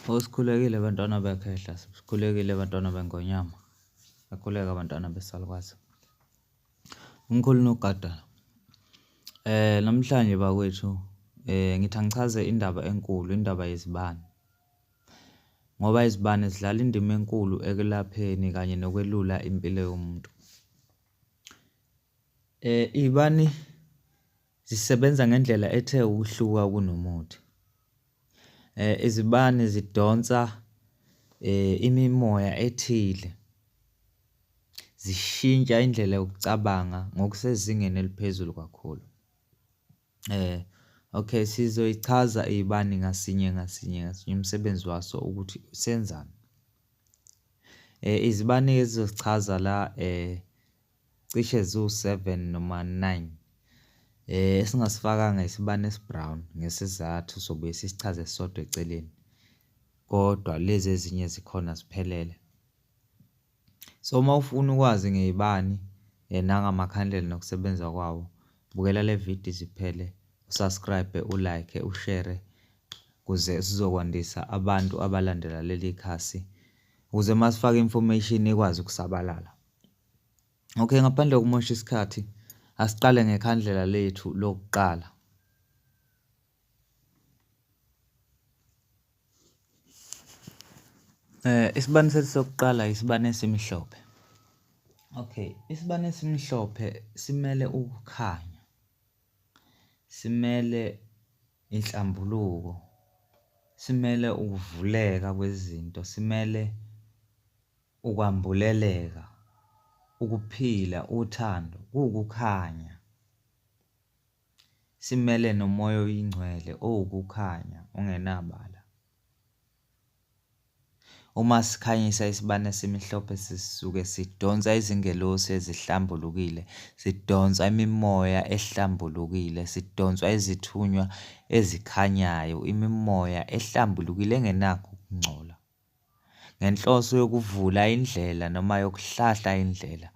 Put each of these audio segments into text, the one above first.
Osikhulekile bantwana bekhehla, sikhulekile bantwana bengonyama, sakhuleka bantwana besalukwazi. Umkhulu Nogada, namhlanje bakwethu ngithi angichaze indaba enkulu, indaba yezibani. Ngoba izibani zidlala indima enkulu ekulapheni kanye nokwelula impilo yomuntu. Iy'bani zisebenza ngendlela ethe ukuhluka kunomuthi. Izibani zidonsa imimoya ethile, zishintsha indlela yokucabanga ngokusezingeni eliphezulu kakhulu. Okay, sizoyichaza iy'bani ngasinye ngasinye ngasinye umsebenzi waso ukuthi senzani. Izibani-ke ezizozichaza la cishe ziwu-seven noma nine. Esingasifakanga isibani esi-brown ngesizathu sobuye sisichaze sisodwa eceleni, kodwa lezi ezinye zikhona ziphelele. So uma ufuna ukwazi ngey'bani nangamakhandlela nokusebenza kwawo, bukela le video ize iphele, u-subscribe, u-like, u-share kuze sizokwandisa abantu abalandela leli khasi ukuze uma sifaka information ikwazi ukusabalala. Okay, ngaphandle kokumosha isikhathi, asiqale ngekhandlela lethu lokuqala. Isibani sethu sokuqala isibani esimhlophe. Okay, isibani esimhlophe simele ukukhanya, simele inhlambuluko, simele ukuvuleka kwezinto, simele ukwambuleleka, ukuphila, uthando, kuwukukhanya. Simele noMoya oyiNgcwele owukukhanya ongenabala. Uma sikhanyisa isibani esimhlophe sisuke sidonsa izingelosi ezihlambulukile, sidonsa imimoya ehlambulukile, sidonswa izithunywa ezikhanyayo, imimoya ehlambulukile engenakho ukungcola. Ngenhloso yokuvula indlela noma yokuhlahla indlela.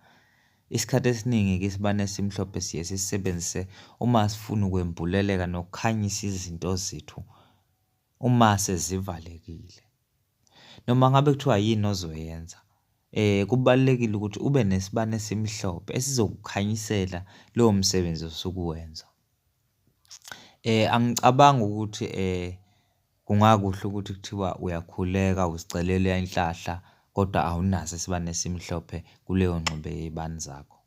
Isikhathi esiningi-ke isibani esimhlophe siye sisisebenzise uma sifuna ukwembuleleka nokukhanyisa izinto zethu uma sezivalekile. Noma ngabe kuthiwa yini ozoyenza, kubalulekile ukuthi ube nesibani esimhlophe esizokukhanyisela lowo msebenzi osuke uwenza. Angicabangi ukuthi Kungakuhle ukuthi kuthiwa uyakhuleka uzicelela inhlahla kodwa awunaso isibani esimhlophe kuleyo ngxube yey'bani zakho.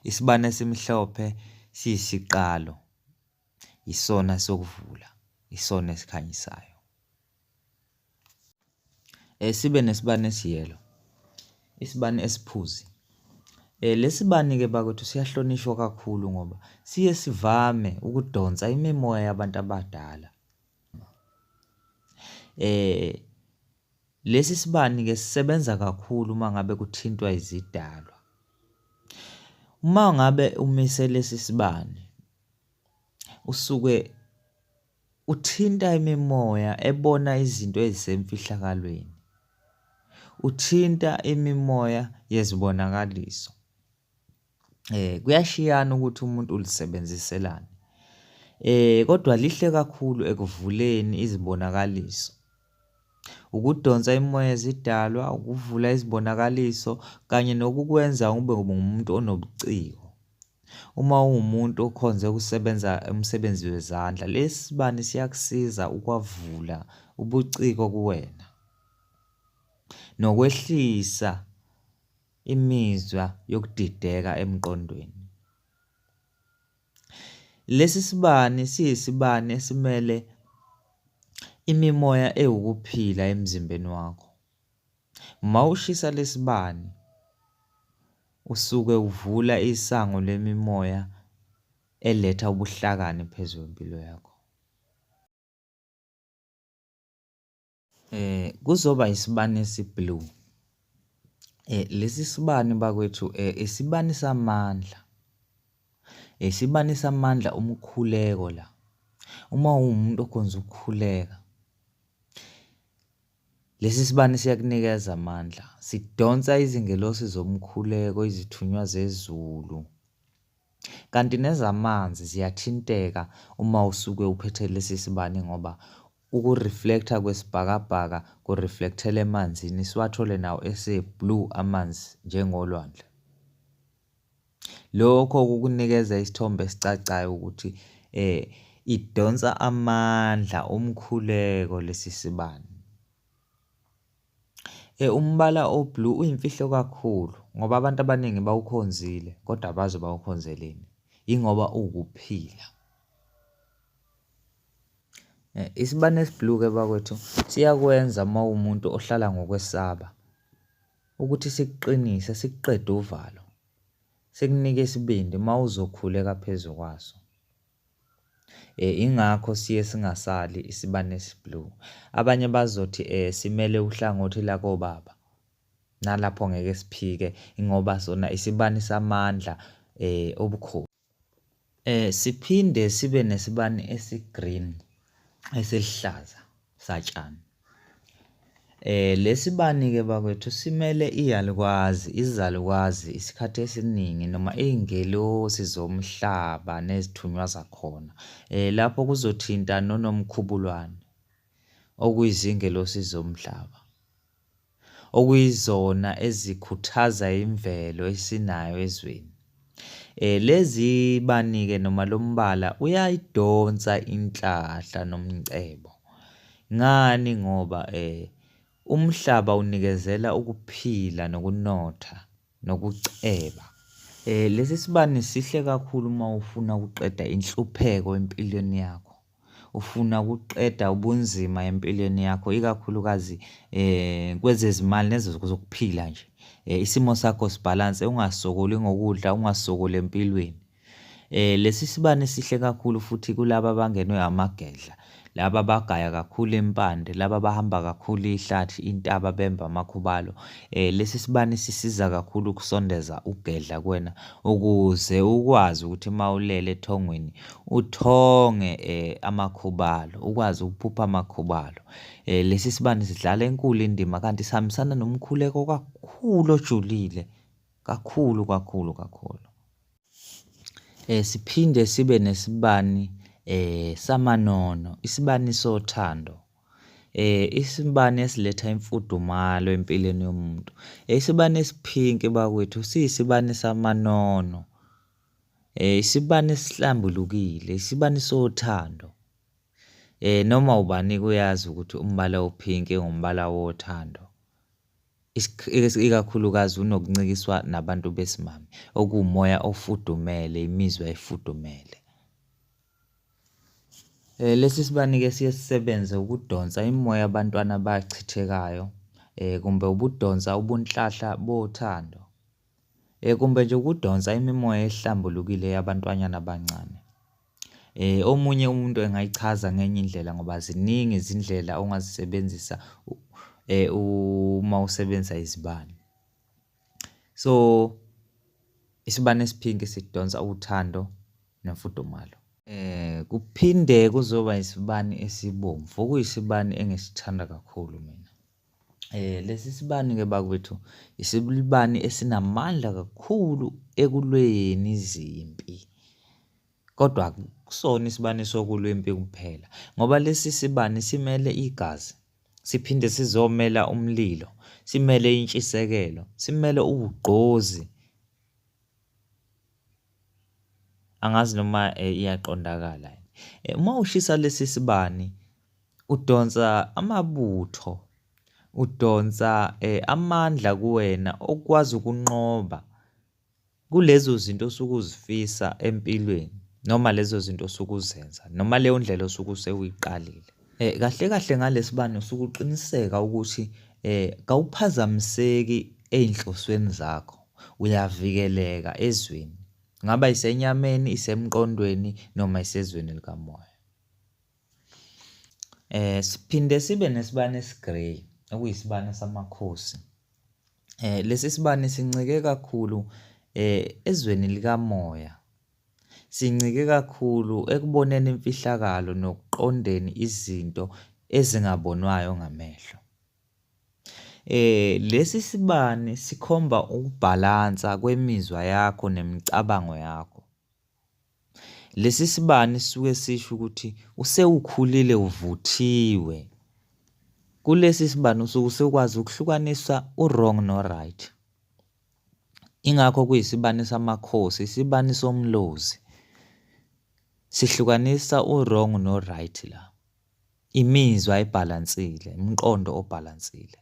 Isibani esimhlophe siyisiqalo, yisona sokuvula, yisona esikhanyisayo. Sibe nesibani esiyelo, isibani esiphuzi. Lesi bani-ke bakwethu siyahlonishwa kakhulu ngoba siye sivame ukudonsa imimoya yabantu abadala. Lesi sibani-ke sisebenza kakhulu uma ngabe kuthintwa izidalwa. Uma ngabe umise lesi sibani usuke Uthinta imimoya ebona izinto ezisemfihlakalweni. Uthinta imimoya yezibonakaliso. Kuyashiyana ukuthi umuntu ulisebenziselani. Kodwa lihle kakhulu ekuvuleni izibonakaliso. Ukudonsa imimoya yezidalwa, ukuvula izibonakaliso kanye nokukwenza ube ngumuntu onobuciko. Uma uwumuntu okhonze ukusebenza umsebenzi wezandla, lesi sibani siyakusiza ukwavula ubuciko kuwena nokwehlisa imizwa yokudideka emqondweni. Lesi sibani siyisibani esimele imimoya ewukuphila emzimbeni wakho. Mawushisa lesibani usuke uvula isango lemimoya eletha ubuhlakani phezu kwempilo yakho. Kuzoba isibani esi-blue. Lesi sibani bakwethu isibani samandla. Isibani samandla umkhuleko la. Uma uwumuntu okhonza ukukhuleka, Lesi sibani siyakunikeza amandla, sidonsa izingelosi zomkhuleko, izithunywa zezulu. Kanti nezamanzi ziyathinteka uma usuke uphethe lesi sibani ngoba uku-reflect-a kwesibhakabhaka ku-reflect-ela emanzini siwathole nawo ese-blue amanzi njengolwandle. Lokho kukunikeza isithombe esicacayo ukuthi idonsa amandla omkhuleko lesi sibani. Umbala o-blue uyimfihlo kakhulu ngoba abantu abaningi bawukhonzile kodwa abazi bawukhonzeleni, yingoba uwukuphila. Isibani esi-blue-ke bakwethu siyakwenza uma uwumuntu ohlala ngokwesaba ukuthi sikuqinise sikuqede uvalo, sikunike isibindi uma uzokhuleka phezu kwaso. Ingakho siye singasali isibani esi-blue. Abanye bazothi simele uhlangothi lakobaba. Nalapho ngeke siphike ngoba sona isibani samandla obukhosi. Siphinde sibe nesibani esi-green esiluhlaza satshani. Lesibani-ke bakwethu simele iyalukwazi, izalukwazi isikhathi esiningi noma iy'ngelosi zomhlaba nezithunywa zakhona. Lapho kuzothinta noNomkhubulwane okuyizingelosi zomhlaba. Okuyizona ezikhuthaza imvelo esinayo ezweni. Lezi bani-ke noma lo mbala uyayidonsa inhlahla nomcebo. Ngani ngoba umhlaba unikezela ukuphila nokunotha nokuceba. Lesi sibani sihle kakhulu uma ufuna ukuqeda inhlupheko empilweni yakho. Ufuna ukuqeda ubunzima empilweni yakho ikakhulukazi kwezezimali nezokuphila nje. Isimo sakho sibhalanse ungasokoli ngokudla, ungasokoli empilweni. Lesi sibani sihle kakhulu futhi kulaba abangenwe amagedla, laba abagaya kakhulu impande, laba abahamba kakhulu ihlathi, intaba bemba amakhubalo. Lesi sibani sisiza kakhulu ukusondeza ugedla kuwena ukuze ukwazi ukuthi uma ulele ethongweni uthonge amakhubalo, ukwazi ukuphupha amakhubalo. Lesi sibani sidlala enkulu indima kanti sihambisana nomkhuleko kakhulu ojulile, kakhulu kakhulu kakhulu. Siphinde sibe nesibani samanono, isibani sothando. Isibani esiletha imfudumalo empilweni yomuntu. Isibani esiphinki bakwethu siyisibani samanono. Isibani esihlambulukile, isibani sothando. Noma ubani-ke uyazi ukuthi umbala ophinki umbala wothando. Ikakhulukazi unokuncikiswa nabantu besimame, okuwumoya ofudumele, imizwa efudumele. Lesi sibani-ke siye sisebenze ukudonsa imimoya yabantwana abachithekayo kumbe ukudonsa ubunhlahla bothando kumbe nje ukudonsa imimoya ehlambulukile yabantwanyana abancane. Omunye umuntu engayichaza ngenye indlela ngoba ziningi izindlela ongazisebenzisa uma usebenzisa izibani. So, isibani esiphinki sidonsa uthando nemfudumalo. Kuphinde kuzoba isibani esibomvu okuyisibani engisithanda kakhulu mina. Lesi sibani-ke bakwethu isibani esinamandla kakhulu ekulweni izimpi. Kodwa akusona isibani sokulwa impi kuphela ngoba lesi sibani simele igazi, siphinde sizomela umlilo, simele intshisekelo, simele ugqozi. Angazi noma iyaqondakala yini. Uma ushisa lesi sibani udonsa amabutho, udonsa amandla kuwena okwazi ukunqoba kulezo zinto osuke uzifisa empilweni noma lezo zinto osuke uzenza noma leyo ndlela osuke usewuyiqalile. Kahle kahle ngalesibani usuke uqiniseka ukuthi kawuphazamiseki ey'nhlosweni zakho, uyavikeleka ezweni. Kungaba isenyameni, isemqondweni noma isezweni likamoya. Siphinde sibe nesibani esi-grey, okuyisibani samakhosi. Lesi sibani sincike kakhulu ezweni likamoya. Sincike kakhulu ekuboneni imfihlakalo nokuqondeni izinto ezingabonwayo ngamehlo. Lesi sibani sikhomba ukubhalansa kwemizwa yakho nemicabango yakho. Lesi sibani sisuke sisho ukuthi usewukhulile uvuthiwe. Kulesi sibani usuke usukwazi ukuhlukanisa u-wrong no-right. Ingakho kuyisibani samakhosi, isibani somlozi. Sihlukanisa u-wrong no-right la. Imizwa ebhalansile, umqondo obhalansile.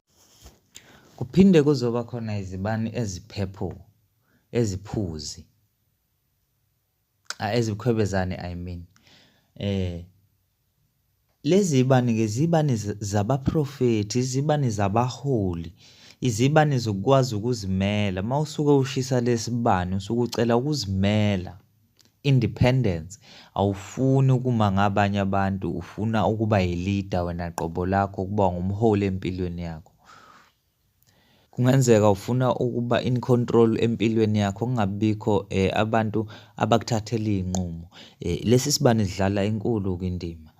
Kuphinde kuzoba khona izibani ezi-purple, eziphuzi, ezibukhwebezane I mean. Lezi zibani-ke zibani zabaprofethi, izibani zabaholi, izibani zokukwazi ukuzimela. Uma usuke ushisa lesi bani usuke ucela ukuzimela, independence. Awufuni ukuma ngabanye abantu, ufuna ukuba yi-leader wena qobo lakho, ukuba ngumholi empilweni yakho. Kungenzeka ufuna ukuba in control empilweni yakho kungabibikho abantu abakuthathela iy'nqumo. Lesi sibani sidlala enkulu-ke indima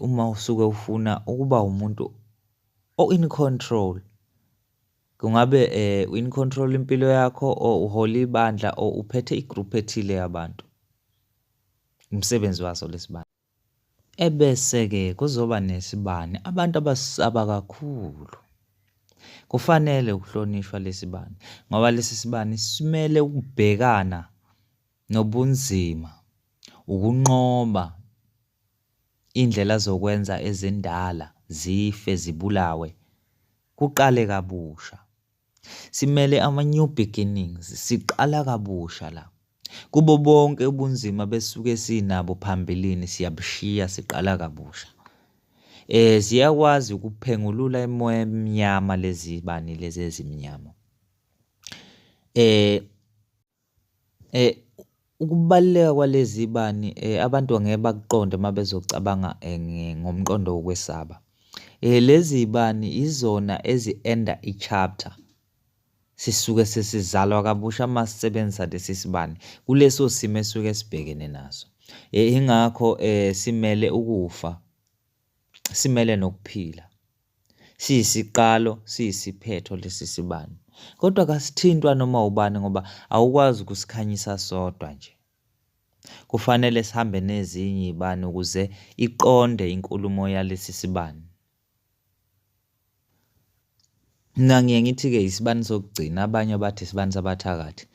uma usuke ufuna ukuba umuntu o-in control. Kungabe u-in control impilo yakho or uhola ibandla or uphethe i-group ethile yabantu. Umsebenzi waso lesi bani. Ebese-ke kuzoba nesibani abantu abasisaba kakhulu. Kufanele ukuhlonishwa lesi bani ngoba lesi sibani simele ukubhekana nobunzima, ukunqoba iy'ndlela zokwenza ezindala zife zibulawe, kuqale kabusha. Simele ama-new beginnings, siqala kabusha la. Kubo bonke ubunzima besuke sinabo phambilini siyabushiya siqala kabusha. Ziyakwazi ukuphengulula imimoya emnyama lezi bani lezi ezimnyama. Ukubaluleka kwalezi bani abantu angeke bakuqonde uma bezocabanga ngomqondo wokwesaba. Lezi zibani izona ezi-enda i-chapter. Sisuke sesizalwa kabusha uma sisebenzisa lesi sibani kuleso simo esuke sibhekene naso. Ingakho simele ukufa, simele nokuphila. Siyisiqalo, siyisiphetho lesi sibani. Kodwa kasithintwa noma ubani ngoba awukwazi ukusikhanyisa sodwa nje. Kufanele sihambe nezinye iy'bani ukuze iqonde inkulumo yalesi sibani. Mina ngiye ngithi-ke isibani sokugcina, abanye bathi isibani sabathakathi.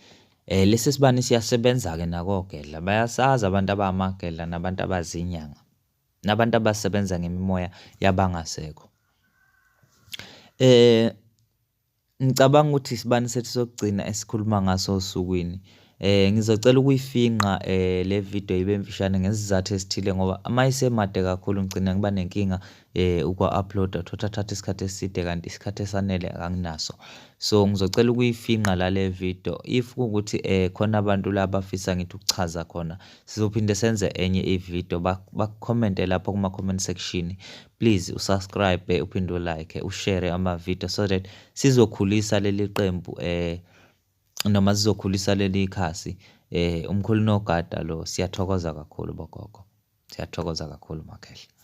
Lesi sibani siyasebenza-ke nakogedla, bayasazi abantu abamagedla nabantu abazinyanga. Nabantu abasebenza ngemimoya yabangasekho. Ngicabanga ukuthi isibani sethu sokugcina esikhuluma ngaso osukwini. Ngizocela ukuyifinqa le video ibe mfishane ngesizathu esithile ngoba uma isemade kakhulu ngigcina ngiba nenkinga ukwa-upload-a thothi athathe isikhathi eside kanti isikhathi esanele anginaso. So ngizocela ukuyifinqa la le video if kuwukuthi khona abantu la abafisa ngithi ukuchaza khona Sizophinde senze enye i-video bakhomente lapho kuma-comment section. Please usubscribe uphinde ulike ushare ama-video so that sizokhulisa leli qembu noma sizokhulisa leli khasi umkhulu nogada lo. Siyathokoza kakhulu bogogo, siyathokoza kakhulu makhehla.